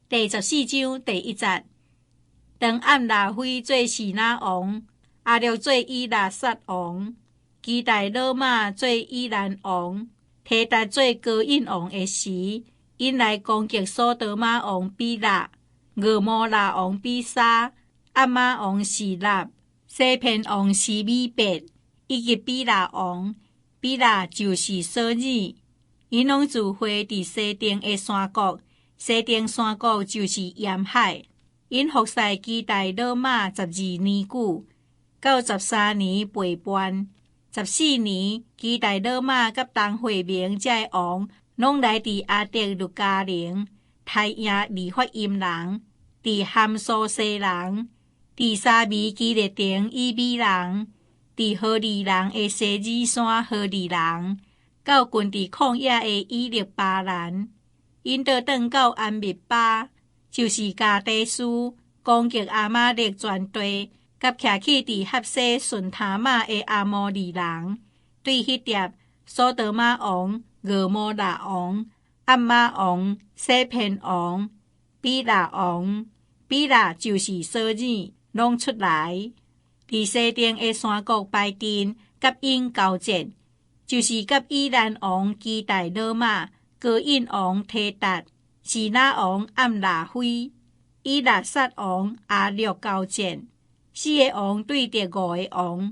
第14章第1節，當暗拉斐做示拿王，亞略做以拉撒王，基大羅瑪做以蘭王，提達做哥印王的時，𪜶來攻擊所多瑪王比辣、蛾摩拉王比沙、暗瑪王示納、西偏王示米伯，以及比辣王。比辣就是瑣珥，𪜶攏聚會佇西定的山谷。西定山谷就是鹽海。𪜶服侍基大羅瑪12年久，到13年背叛。14年，基大羅瑪佮東惠明這个王，攏來佇亞得律迦陵，刣贏利法因人，佇含蘇西人，佇沙微基列頂以米人，佇何利人的西珥山何利人，到近佇曠野的以勒巴蘭，𪜶倒轉到安密巴，就是迦底斯，攻擊亞瑪力全地，佮徛起佇合洗順他瑪的亞摩利人。對彼碟所多瑪王、蛾摩拉王、暗瑪王、西偏王、比辣王，比辣就是瑣珥，攏出來，佇西定的山谷擺陣，佮𪜶交戰，就是佮以蘭王基大羅瑪、哥印王提達、示拿王暗拉斐、以拉撒王亞略交戰。四个王對敵五个王。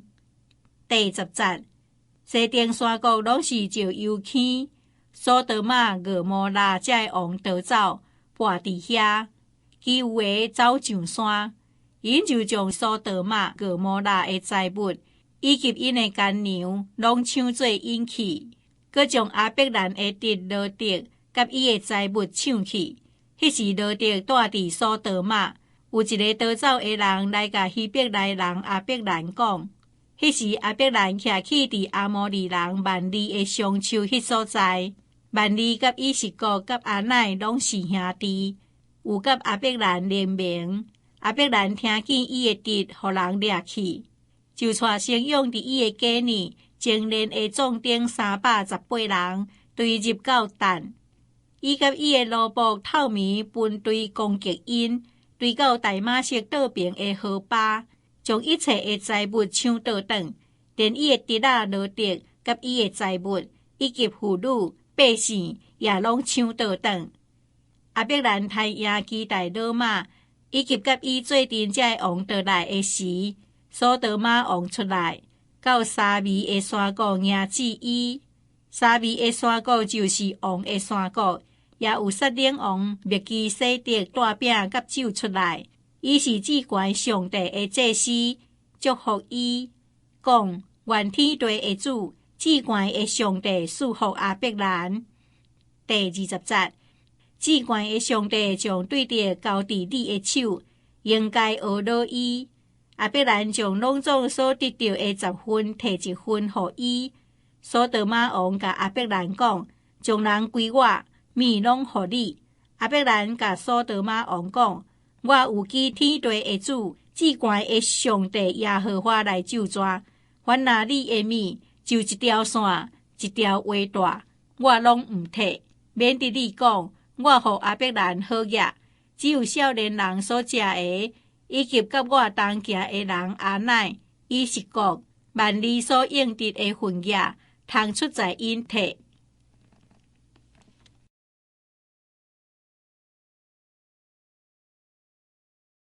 第10節，西定山谷攏是石油坑，所多瑪、蛾摩拉這个王逃走，跋佇遐，其餘的走上山。𪜶就將所多瑪、蛾摩拉的財物以及𪜶的乾糧攏搶做𪜶去，閣將亞伯蘭的侄羅得佮伊的財物搶去。彼時羅得住佇所多瑪，有一个逃走的人來共希伯來人亞伯蘭講。彼時亞伯蘭徛起佇亞摩利人幔利的松樹彼所在，幔利佮以實各佮阿乃攏是兄弟，有佮亞伯蘭聯盟。亞伯蘭聽見伊的侄予人掠去，就帶生養佇伊的家內精練的壯丁318人，追入到但。伊佮伊的奴僕透暝分隊攻擊𪜶，追到大馬色倒爿的何巴，將一切的財物搶倒轉，連伊的侄仔羅得佮伊的財物，以及婦女百姓也攏搶倒轉。亞伯蘭刣贏基大羅瑪，以及佮伊做陣這个王倒來的時，所多瑪王出來，到沙微的山谷迎接伊。沙微的山谷就是王的山谷，也有撒冷王麥基洗德帶餅佮酒出來。伊是至懸上帝的祭司，祝福伊，講願天地的主，至懸的上帝賜福亞伯蘭。第20節，至懸的上帝將對敵交佇你的手，應該呵咾伊。亞伯蘭將攏總所得著的十份提一份予伊。所多瑪王共亞伯蘭講：眾人歸我，物攏予你。亞伯蘭共所多瑪王講：我有舉天地的主，至懸的上帝耶和華來咒詛。凡拿你的物，就一條線、一條鞋帶，我攏毋提，免得你講我予亞伯蘭好額。只有少年人所食的，以及佮我同行的人阿乃、以實各、幔利所應得的份額，通出在𪜶提。